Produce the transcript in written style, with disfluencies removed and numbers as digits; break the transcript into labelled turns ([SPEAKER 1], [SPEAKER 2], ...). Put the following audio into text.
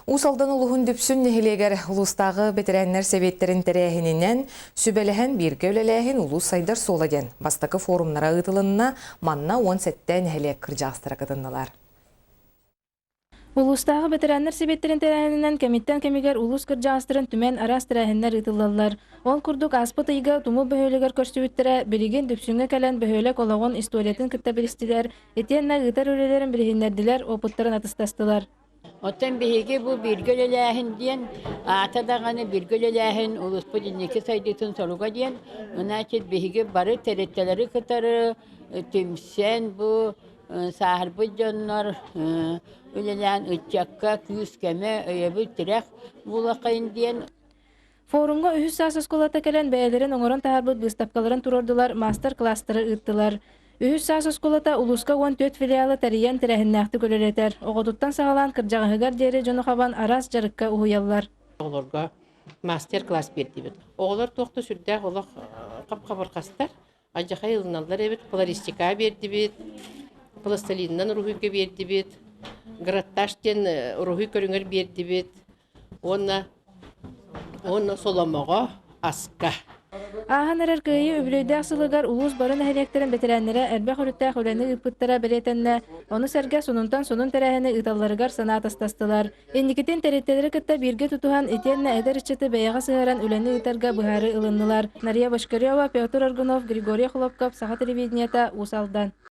[SPEAKER 1] Уус Алдан улууһун Дүпсүн нэһилиэгэр улуустааҕы бэтэрээннэр сэбиэттэрин тэрээһининэн сүбэлэһэн бииргэ үлэлээһин улуус сайдар суола диэн бастакы форумнара ыытылынна. Манна 17 нэһилиэк кырдьаҕастара кытыннылар.
[SPEAKER 2] Улуустааҕы бэтэрээннэр сэбиэттэрин тэрээһининэн кэмиттэн кэмигэр улуус кырдьаҕастарын түмэн араас тэрээһиннэр ыытыллаллар. Ол курдук ааспыт ыйга Тумул бөһүөлэгэр көрсүбүттэрэ, билигин Дүпсүҥҥэ кэлэн бөһүөлэк олоҕун историятын кытта билистилэр, итиэннэ ыытар үлэлэрин билиһиннэрдилэр, уопуттарын атастастылар.
[SPEAKER 3] Оттон биһиги бу бииргэ үлэлээһин диэн, аата даҕаны бииргэ үлэлээһин улууспут инники сайдыытын соруга диэн, значит, биһиги бары тэрилтэлэри кытары түмсэн бу сааһырбыт дьоннор үлэлээн ыччакка күүс-көмө, өйөбүл, тирэх буолуоххайын диэн.
[SPEAKER 2] Форумҥа үһүс саас оскуолата кэлэн бэйэлэрин оҥорон таһаарбыт быыстапкаларын туруордулар, маастар-кылаастары ыыттылар. Үһүс саас оскуолата улууска 14 филиалы тэрийэн тэрээһиннээхтик үлэлэтэр. Оҕотуттан саҕалаан кырдьаҕаһыгар диэри дьону хабан араас дьарыкка уһуйаллар.
[SPEAKER 4] Оҕолорго мастер-класс биэрдибит. Оҕолор туох да сүрдээх олох хап-хабырхастар, алдьархай ылыналлар эбит. Флористика биэрдибит, пластилинынан уруһуйга биэрдибит, граттаж диэн уруһуй көрүҥэр биэрдибит. Уонна уонна соломоҕо аска.
[SPEAKER 2] Ааһан эрэр Кыайыы үбүлүөйдээх сылыгар улуус бары нэһилиэктэрин бэтэрээннэрэ элбэх өрүттээх үлэни ыыппыттара бэлиэтэннэ, ону сэргэ сонунтан сонун тэрээһини ыыталларыгар санаа атастастылар. Инникитин тэрилтэлэри кытта бииргэ тутуһан, итиэннэ эдэр ыччаты бэйэҕэ сыһыаран үлэни ыытарга быһаарыы ылыннылар. Нария Бочкарева, Петр Аргунов, Григорий Хлопков, Саха телевидениета, Уус Алдан.